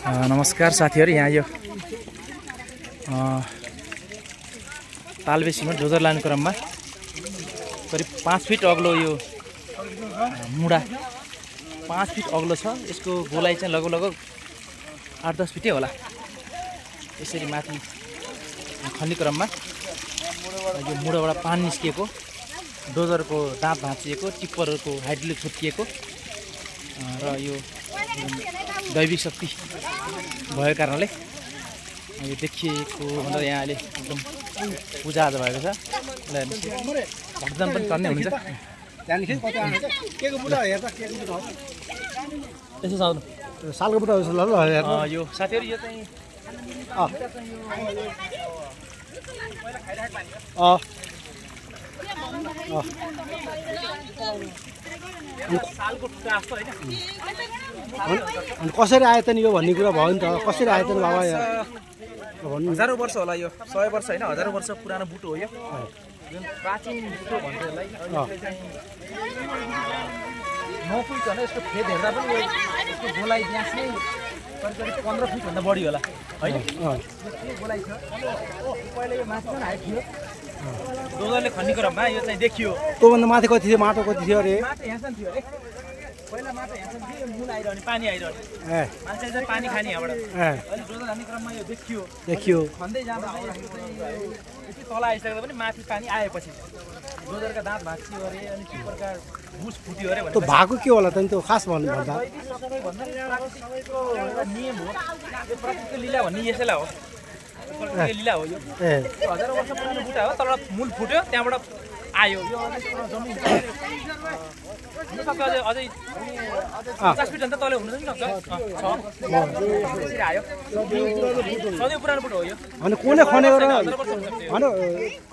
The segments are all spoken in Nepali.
नमस्कार साथीहरु, यहाँ यो तालबेसीमा डोजर लाने क्रममा करिब 5 फिट अग्लो यो मुडा 5 फिट अग्लो छ। यसको गोलाइ चाहिँ लगभग 8-10 फिटै होला। यसरी माथि खन्ने क्रममा यो मुडाबाट पानी निस्किएको, डोजरको दाँत भाँचिएको, टिप्परको हाइड्रोलिक फुत्किएको र यो दैविक शक्ति भएको कारणले यो देखिएको भन्दा यहाँ अहिले एकदम पूजा आज भएको छ। भक्तजन पनि टन्नै हुनुहुन्छ। यसो साउनु सालको बुटा जस्तो ल यो साथीहरु यो चाहिँ सालको टुक्रा जस्तो हैन। अनि कसरी आयो त नि यो भन्ने कुरा भयो नि त। कसरी आयो त नि बाबा यहाँ भन्नु। हजारौं वर्ष होला यो, 100 वर्ष हैन, हजारौं वर्ष पुरानो बुटो हो यो। जुन प्राचीन बुटो भन्छ यसलाई। अहिले चाहिँ 9 फिट होला। यसको फेद हेर्दा पनि यसको गोलाइ व्यास नै करिब 15 फिट भन्दा बढी होला हैन। यो गोलाइ छ। पहिले यो माथि हाइट थियो। डोजरले खन्ने क्रममा यो चाहिँ देखियो। त्यो भन्दा माथि कति थियो? माटो कति थियो अरे? माटो यहाँसम्म थियो अरे। पहिला माटो यहाँसम्म थियो, मूल आइरहने, पानी आइरहने। मान्छे चाहिँ पानी खाने यहाँबाट। अहिले डोजर हान्ने क्रममा यो देखियो। खन्दै जाँदा यति तल आइसक्दा पनि माथि पानी आएपछि डोजरका दाँत भाँचियो अरे, अनि टिप्परका बुस फुट्यो अरे भन्ने। त्यो भएको के होला त नि? त्यो खास भन्नु भन्दा सबैको एउटा नियम हो। यो प्रकृतिको लीला भन्ने यसैलाई हो। प्रकृतिको लीला हो यो। हजारौं वर्ष पुरानो बुटा हो। तल मूल फुट्यो, त्यहाँबाट आयो। यो जमिन अझै 50 फिट भन्दा तल हुन सक्छ। आयो। सधैँ पुरानो बुटो हो यो। अनि कसले खनेर होइन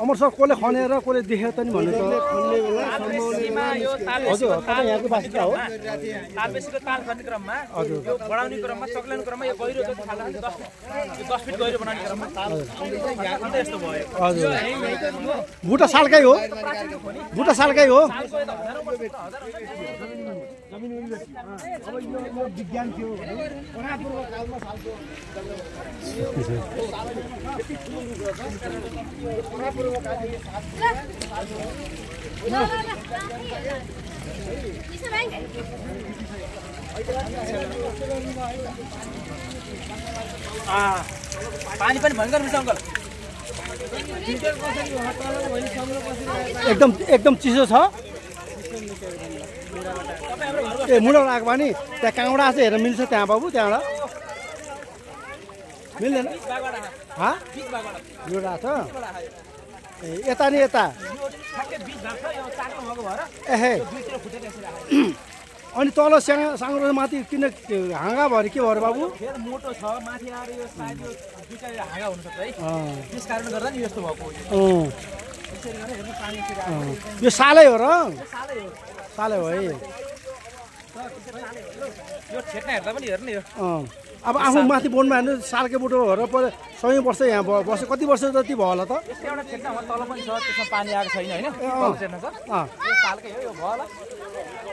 अमर सर, कसले खनेर कसले देख्यो त नि भन्नु त। यहाँको बासिन्दा हो। तालबेसीको ताल खन्ने क्रममा, यो बढाउने क्रममा, चक्लाउने क्रममा यो गहिरो जति खाल्दा 10 फिट गहिरो बनाउने क्रममा यस्तो भयो। बुटा सालकै हो। बुटा सालकै हो। विज्ञान थियो पानी पनि भयंकर मिस अंकल। एकदम चिसो छ। ए मुडा आएको पानी त्यहाँ काँडा चाहिँ हेरेर मिल्छ त्यहाँ बाबु? त्यहाँबाट मिल्दैन? मुडा छ। ए यता नि यता। एहे अनि तल साङ्ग्रो माथि किन हाँगा भयो के भयो बाबु? मोटो छ, माथि आएर यो सायद यो दुईटा हाँगा हुन सक्छ है। त्यस कारणले गर्दा नि यस्तो भएको हो। यसरी गरेर हेर्नु पानी फेरि आयो। यो सालै हो र? सालै हो। सालै हो है। यो ठेक्ना हेर्दा पनि हेर्नु यो। अब आफू माथि बोनमा हेर्नु सालकै बुटो हो र 100 वर्ष यहाँ बस्यो। कति वर्ष जति भयो होला त? यसको एउटा ठेक्ना हो, तल पनि छ, त्यसमा पानी आएको छैन हैन। तल ठेक्ना छ। यो सालकै हो, यो भयो होला।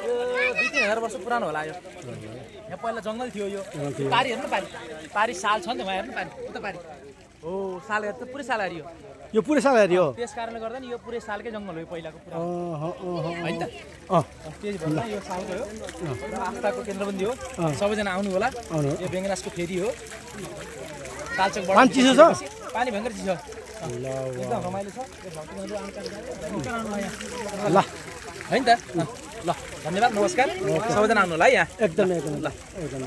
यो 2-3 हजार वर्ष पुरानो होला यो। यहाँ पहिला जंगल थियो यो। पारी हेर्नु, पारी साल छ नि त, वहाँ हेर्नु पारी। उता पारी हो, साल हेर्दा पुरै साल हारियो। यो पुरै साल हारियो। त्यस कारणले गर्दा नि यो पुरै सालकै जंगल हो यो पहिलाको पुरा हैन त। त्यही भन्दा यो सालको हो। आस्थाको केन्द्रबन्दी हो। सबैजना आउनु होला। यो बेङ्गराजको फेरी हो। तालचोकबाट पानी चिसो छ। पानी भयंकर चिसो छ। एकदम रमाइलो छ। यो भक्तजनहरू ल हैन त। ल धन्यवाद, नमस्कार। सबैजना आउनु होला है यहाँ। एकदम ल एकदम।